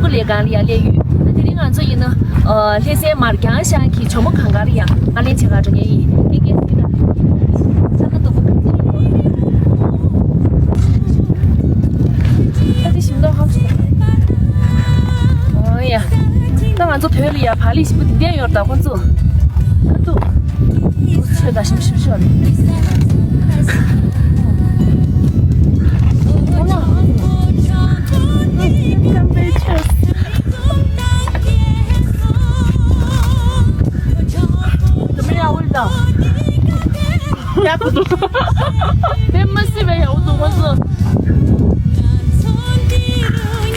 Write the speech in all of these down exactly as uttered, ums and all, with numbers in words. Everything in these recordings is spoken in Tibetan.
སྐུ་ལས་སྒང་ལ་ཡར་སླེབས་ཡོད། ད་དེ་རིང་ང་ཚོ་ཡིན་ན། ཨ། ལྷ་སའི་མར་རྒྱང་ཤང་གི་ཇོ་མོ་གངས་དཀར་ཡར་ཨ་ལེན་བྱེད་གར་འགྲོ་མཁན་ཡིན། ཀེ་ཀེ་སི་ལ། ས་ཁ་སྟུག་པོ་ག་ཚོད་ཡིན་ནོ། ད་དེ་ཞིམ་མདོག་ཧམ་སོང་། ཨོ་ཡ། ད་ང་ཚོ་བོད་ལ་ཡར་བག་ལེབ་ཞིམ་པོ་དེ་འདྲ་ཡོད་རེད་ད་ཁོང་ཚོ། ཨ་ཏུ། ཆོས་ད་ཞིམ་ཞིམ་ཤོར་རེད། དེ་མ་སྲིད་པའི་ཡག་པོ་འདུག་ཁོ་ཚོ།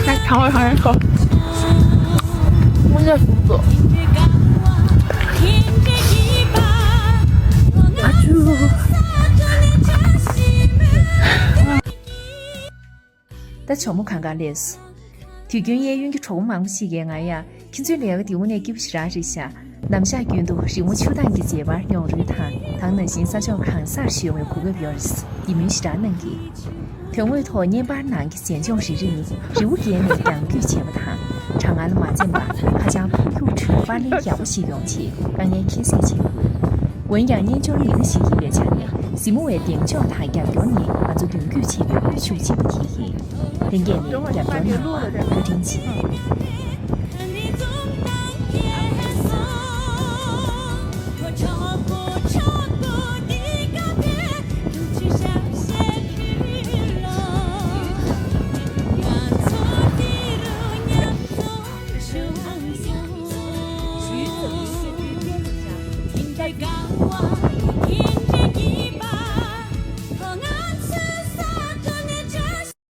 ད་གང་བ་གང་ཡང་ཁོ། དངོས་གནས་ཟུག་འདུག་ཨ་ཅུ། ད་ཇོ་མོ་གང་ག་ལས་སུ། དུས་རྒྱུན་གཡས་གཡོན་གྱི་གྲོགས་པོ་མང་པོ་ཞིག་གིས་ང་ཡ། ཁྱེད་ཚོའི་ལས་ཀ་འདི་དངོས་གནས་སྐྱིད་པོ་ཞེ་དྲག་རེད་ཤག་ནམ་ཞག་རྒྱུན་དུ་རི་མོ་ཆུ་དྭངས་ཀྱི་མཛེས་པར་མྱོང་རོལ་དང་། ད་ག་ནང་བཞིན་ས་ཕྱོགས་གང་སར་ཞིག་ཡོང་བའི་གོ་སྐབས་ཡོད་རེད། ཡིད་སྨོན་ཞེ་དྲག་གནང་གི། དོན་དངོས་ཐོག་བརྙན་པར་ནང་གི་གཟན་ལྗོངས་རེ་རེ་ནི་རི་བོ་བརྒལ་ནས་རྒྱང་སྐྱོད་བྱས་པ་དང་། གྲང་ངར་ལ་མ་འཛེམས་པར་ཧ་ཅང་ཕུགས་རྒྱུག་ཁྲོད་པར་ལེན་ཡག་པོ་ཞིག་ཡོང་ཆེད་དཀའ་ངལ་ཁྱད་བསད་བྱེད་དགོས། འོན་ཀྱང་རྣལ་འབྱོར་མི་སྣ་ཞིག་ཡིན་པའི་ཆ་ནས་གཟིགས་མོ་བའི་གདེང་འཇོག་དང་རྒྱབ་སྐྱོར་ནི་ང་ཚོ་མདུན་སྐྱོད་བྱེད་པའི་སྒུལ་ཤུགས་ཆེན་པོ་དེ་ཡིན། ལྷན་རྒྱས་ནས་རྒྱབ་སྐྱོར་གནང་བར་བཀའ་དྲིན་ཆེ།